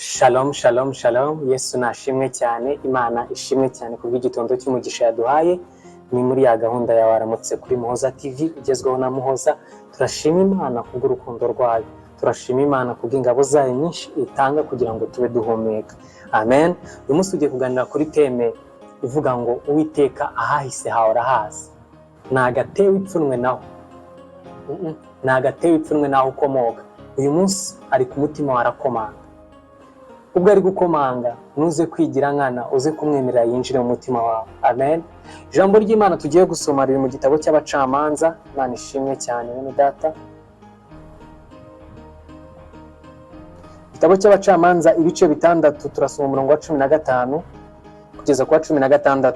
Shalom, shalom, shalom. Yesu nashimwe cyane, Imana ishimwe cyane kubw'igitondo cy'umugisha yaduhaye. Ni muri ya gahunda ya Waramutse kuri Muhoza TV igezweho na Muhoza. Turashima Imana kubw'urukundo rwayo. Turashima Imana kubw'ingabo zayo nyinshi itanga kugira ngo tube duhumeka. Amen. Uyu munsi tugiye kuganira kuri thème ivuga ngo "Uwiteka ahahise hawe arahazi." Nagatewe ipfunwe naho. Nagatewe ipfunwe naho ukomoka. Uyu munsi ari ku mutima warakomanga. Ubwo ari gukomanga, ntuze kwigira nkana, uze kumwemerera yinjire mu mutima wawe. Amen. Ijambo ry'Imana tugiye gusoma riri mu gitabo cy'Abacamanza. Imana ishimwe cyane, bene data. Igitabo cy'Abacamanza, ibice 6, turasoma umurongo wa 15 kugeza ku wa 16,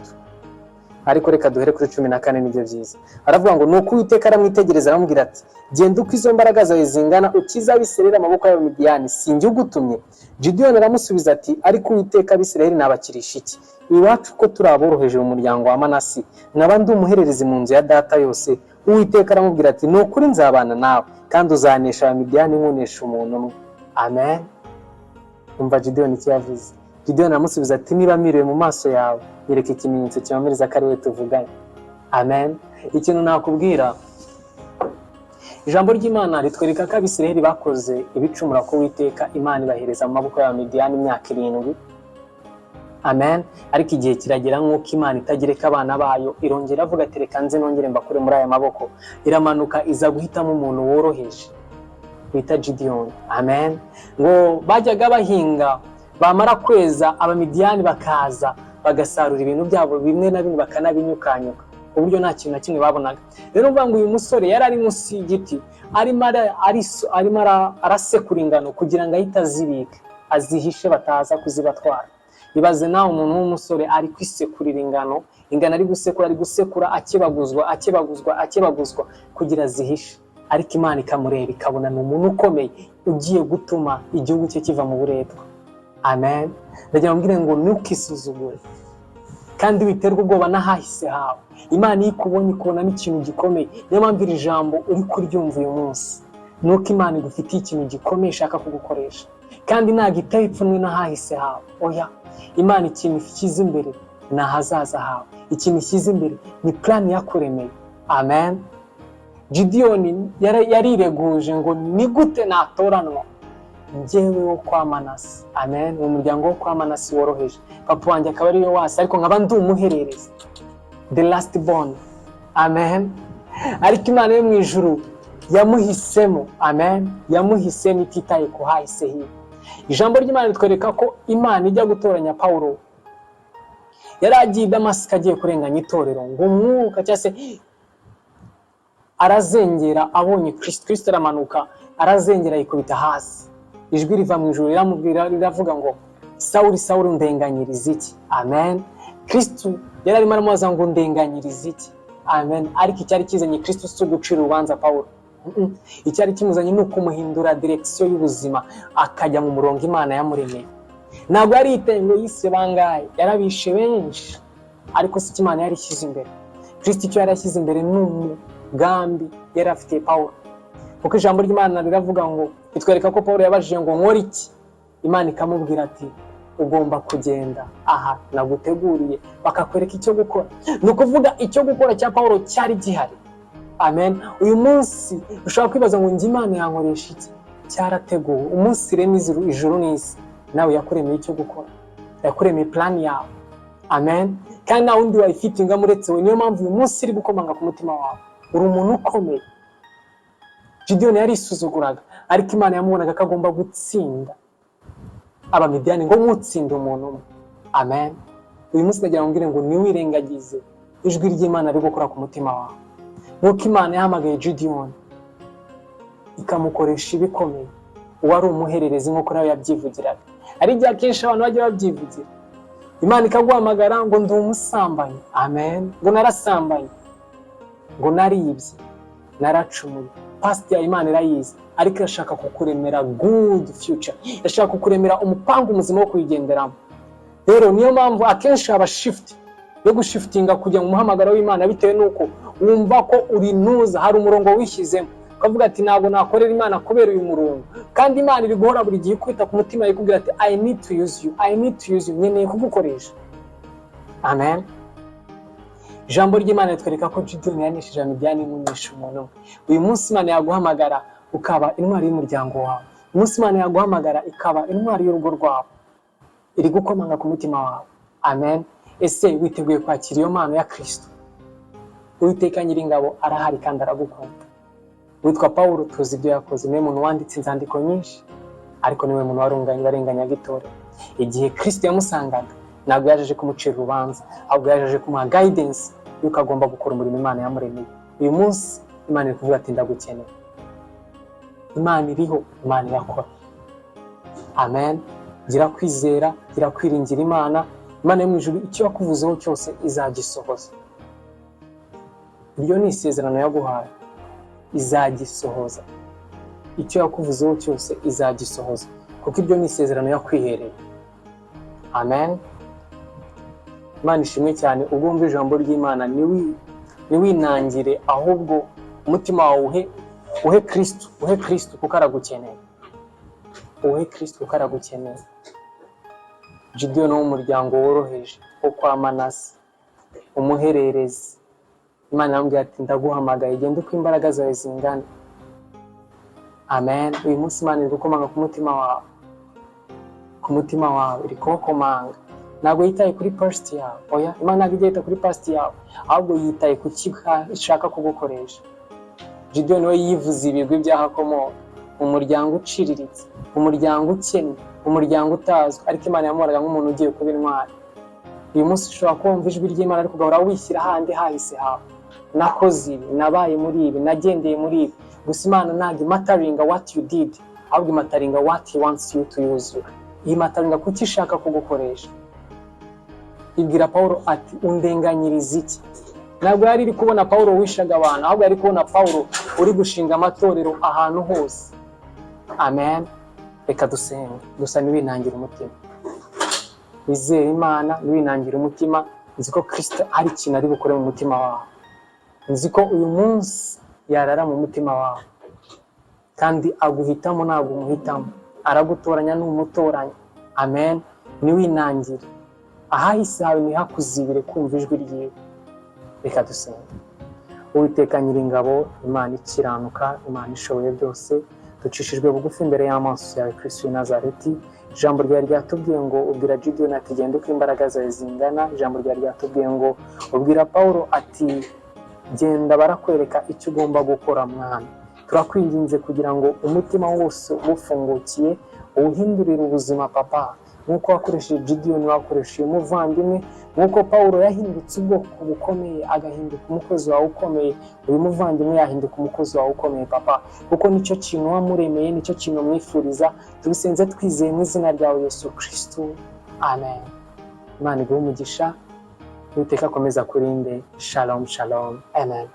ariko reka duhere kuri 14, nibyo byiza. Aravuga ngo: "Nuko Uwiteka aramwitegereza, aramubwira ati: 'Genda uko izo mbaraga zawe zingana, ukize Abisirayeli amaboko y'Abamidiyani. Sinjye ugutumye?' Gideyoni aramusubiza ati: 'Ariko Uwiteka, Abisirayeli nabakirisha iki? Iwacu ko turi aboroheje mu muryango wa Manasi, nkaba ndi umuhererezi mu nzu ya data yose?' Uwiteka aramubwira ati: 'Ni ukuri nzabana nawe, kandi uzanesha Abamidiyani nk'unesha umuntu umwe.'" Amen. Umva Gideyoni icyo yavuze. Gideyoni aramusubiza ati: "Niba miriwe mu maso yawe, nyereka ikimenyetso kimpamiriza ko ari we tuvuganye." Amen. Ikintu nakubwira, ijambo ry'Imana ritwereka ko Abisirayeli bakoze ibicumura ku Uwiteka, Imana ibahereza mu maboko y'Abamidiyani imyaka 7. Amen. Ariko igihe kiragera, nk'uko Imana itagireka abana bayo, irongera avuga ati: "Reka nze nongere mbakure muri aya maboko." Iramanuka, iza guhitamo umuntu woroheje bita Gideyoni. Amen. Ngo bajyaga bahinga, bamara kweza, Abamidiyani bakaza bagasarura ibintu byabo, bimwe na bimwe bakanabinyukanyuka, ku buryo nta kintu na kimwe babonaga. Rero uvuga ngo uyu musore yari ari munsi y'igiti, arimo arasekura ingano kugira ngo ahite azibika, azihishe, bataza kuzibatwara. Ibaze nawe, umuntu w'umusore ari kwisekurira ingano, ingano ari gusekura, ari gusekura, akebaguzwa, akebaguzwa, akebaguzwa kugira azihishe, ariko Imana ikamureba, ikabona ni umuntu ukomeye ugiye gutuma igihugu cye kiva mu buretwa. Amen. Ndagira ngo mbwire ngo ntukisuzugure kandi witerwa ubwoba n'ahahise hawe. Imana iyo ikubonye, ikubonamo ikintu gikomeye. Niyo mpamvu iri jambo uri kuryumva uyu munsi, ni uko Imana igufitiye ikintu gikomeye ishaka kugukoresha, kandi ntabwo iteye ipfunwe n'ahahise hawe. Oya, Imana ikintu ishyize imbere ni ahazaza hawe. Ikintu ishyize imbere ni plan yakuremeye. Amen. Gidiyoni yarireguje ngo: "Ni gute natoranwa, njyewe wo kwa Manasi?" Amen. Mu muryango wo kwa Manasi woroheje, papa wanjye akaba ariwe wasi, ariko nkaba ndi umuhererezi, the last born. Amen. Ariko Imana yo mu ijuru yamuhisemo. Amen. Yamuhisemo ititaye ku hahise hiwe. Ijambo ry'Imana ritwereka ko Imana ijya gutoranya Pawulo, yari agiye i Damasiko agiye kurenganya itorero, ngo umwuka cyangwa se arazengera, abonye Kristo, Kristo aramanuka, arazengera, yikubita hasi. Ijwi riva mu ijuru riramubwira, riravuga ngo: "Sawuli, Sawuli, undenganyiriza iki?" Amen. Kristo yari arimo aramubaza ngo: "Ndenganyiriza iki?" Amen. Ariko icyari kizanye Kristo si ugucira urubanza Pawulo. Icyari kimuzanye ni ukumuhindura direction y'ubuzima, akajya mu murongo Imana yamuremeye. Ntabwo yari yitaye ngo yise bangahe, yarabishe benshi, ariko si icyo Imana yari ishyize imbere. Kristo icyo yari ashyize imbere ni umugambi yari afitiye Pawulo, kuko ijambo ry'Imana riravuga ngo, ritwereka ko Pawulo yabajije ngo: "Nkore iki?" Imana ikamubwira ati: "Ugomba kugenda aha naguteguriye, bakakwereka icyo gukora." Ni ukuvuga icyo gukora cya Pawulo cyari gihari. Amen. Uyu munsi ushobora kwibaza ngo: "Njye Imana yankoresha iki?" Cyarateguwe. Umunsi irema ijuru n'isi, nawe yakuremeye icyo gukora, yakuremeye plan yawe. Amen. Kandi nta wundi wayifitingamo uretse we. Niyo mpamvu uyu munsi iri gukomanga ku mutima wawe. Uri umuntu ukomeye. Gideyoni yarisuzuguraga, ariko Imana yamubonaga ko agomba gutsinda Abamidiyani ngo nk'utsinda umuntu umwe. Amen. Uyu munsi ndagira ngo mbwire ngo ntiwirengagize ijwi ry'Imana riri gukora ku mutima wawe. Nk'uko Imana yahamagaye Gideyoni, ikamukoresha ibikomeye, uwari umuhererezi, nk'uko nawe yabyivugiraga. Hari igihe akenshi abantu bajya babyivugira, Imana ikaguhamagara ngo: "Ndi umusambanyi." Amen. Ngo: "Narasambanye," ngo: "Naribye, naracumuye." Past yawe Imana irayizi, ariko irashaka kukuremera good future, irashaka kukuremera umupangu muzima wo kuyigenderamo. Rero niyo mpamvu akenshi haba shift yo gushiftinga kujya mu muhamagaro w'Imana, bitewe n'uko wumva ko uri nuza, hari umurongo wishyizemo. Ukavuga ati: "Ntabwo nakorera Imana kubera uyu murongo." Kandi Imana iri guhora buri gihe ikwita ku mutima, ikubwira ati: "I need to use you, I need to use you, nkeneye kugukoresha." Amen. Ijambo ry'Imana ritwereka ko Gideyoni yanesheje Abamidiyani imunesha umuntu umwe. Uyu munsi Imana yaguhamagara ukaba intwari y'umuryango wawe. Uyu munsi Imana yaguhamagara ikaba intwari y'urugo rwawe. Iri gukomanga ku mutima wawe. Amen. Ese witeguye kwakira iyo mpano ya Kristo? Uwiteka Nyiringabo arahari kandi aragukunda. Witwa Pawulo tuzi ibyo yakoze. Niwe muntu wanditse inzandiko nyinshi, ariko niwe muntu warunganye warenganyaga itorero. Igihe Kristo yamusangaga, ntabwo yaje aje kumucira urubanza, ahubwo yaje aje kumuha guidance yuko agomba gukora umurimo Imana yamuremeye. Uyu munsi Imana iri kuvuga ati: "Ndagukeneye." Imana iriho, Imana irakora. Amen. Gira kwizera, gira kwiringira Imana. Imana yo mu ijuru icyo yakuvuzeho cyose izagisohoza. Iryo ni isezerano yaguhaye, izagisohoza. Icyo yakuvuzeho cyose izagisohoza, kuko iryo ni isezerano yakwihereye. Amen. Imana ishimwe cyane. Ubwo wumva ijambo ry'Imana, ntiwinangire, ahubwo umutima wawe uhe Kristo, uhe Kristo kuko aragukeneye, uhe Kristo kuko aragukeneye. Gideyoni wo mu muryango woroheje wo kwa Manase, umuhererezi, Imana yamubwiye ati: "Ndaguhamagaye, genda uko imbaraga zawe zingana." Amen. Uyu munsi Imana iri gukomanga ku mutima wawe, ku mutima wawe iri kuwukomanga. Ntabwo yitaye kuri past yawe. Oya, Imana ntabwo ijya yita kuri past yawe, ahubwo yitaye ku cyo ishaka kugukoresha. Gideyoni we yivuze ibigwi by'aho akomoka, umuryango uciriritse, umuryango ukennye, umuryango utazwi, ariko Imana yamubonaga nk'umuntu ugiye kuba intwari. Uyu munsi ushobora kumva ijwi ry'Imana, ariko ugahora wishyira ahandi hahise hawe: "Nakoze ibi, nabaye muri ibi, nagendeye muri ibi." Gusa Imana ntabwo imatteringa what you did, ahubwo imatteringa what he wants you to use you. Imatteringa kuki ishaka kugukoresha. Ibwira Pawulo ati: "Undenganyiriza iki?" Ntabwo yari iri kubona Pawulo wishaga abantu, ahubwo yari kubona Pawulo uri gushinga amatorero ahantu hose. Amen. Reka dusenge. Gusa ntiwinangire umutima, wizere Imana, ntiwinangire umutima. Nzi ko Kirisito hari ikintu ari bukore mu mutima wawe. Nzi ko uyu munsi yarara mu mutima wawe, kandi aguhitamo, ntabwo umuhitamo. Aragutoranya, ntumutoranya. Amen. Ntiwinangire, ahahise hawe ntihakuzibire kumva ijwi ryiwe. Reka dusenge. Uwiteka Nyiringabo, Imana ikiranuka, Imana ishoboye byose, ducishijwe bugufi imbere y'amaso yawe, Kristo w'i Nazareti. Ijambo ryawe ryatubwiye ngo ubwira Gideyoni ati: "Genda uko imbaraga zawe zingana." Ijambo ryawe ryatubwiye ngo ubwira Pawulo ati: "Genda, barakwereka icyo ugomba gukora." Mwana, turakwinginze kugira ngo umutima wose ugufungukiye uwuhindurire ubuzima, Papa, nk'uko wakoresheje Gideyoni, wakoresheje uyu muvandimwe, nk'uko Pawulo yahindutse ubwoko bukomeye, agahinduka umukozi wawe ukomeye, uyu muvandimwe yahinduka umukozi wawe ukomeye, Papa, kuko nicyo kintu wamuremeye, nicyo kintu mwifuriza. Tubisenze twizeye mu izina ryawe Yesu Kristo, amen. Imana iguhe umugisha. Uwiteka akomeza kurinde. Shalom, shalom. Amen.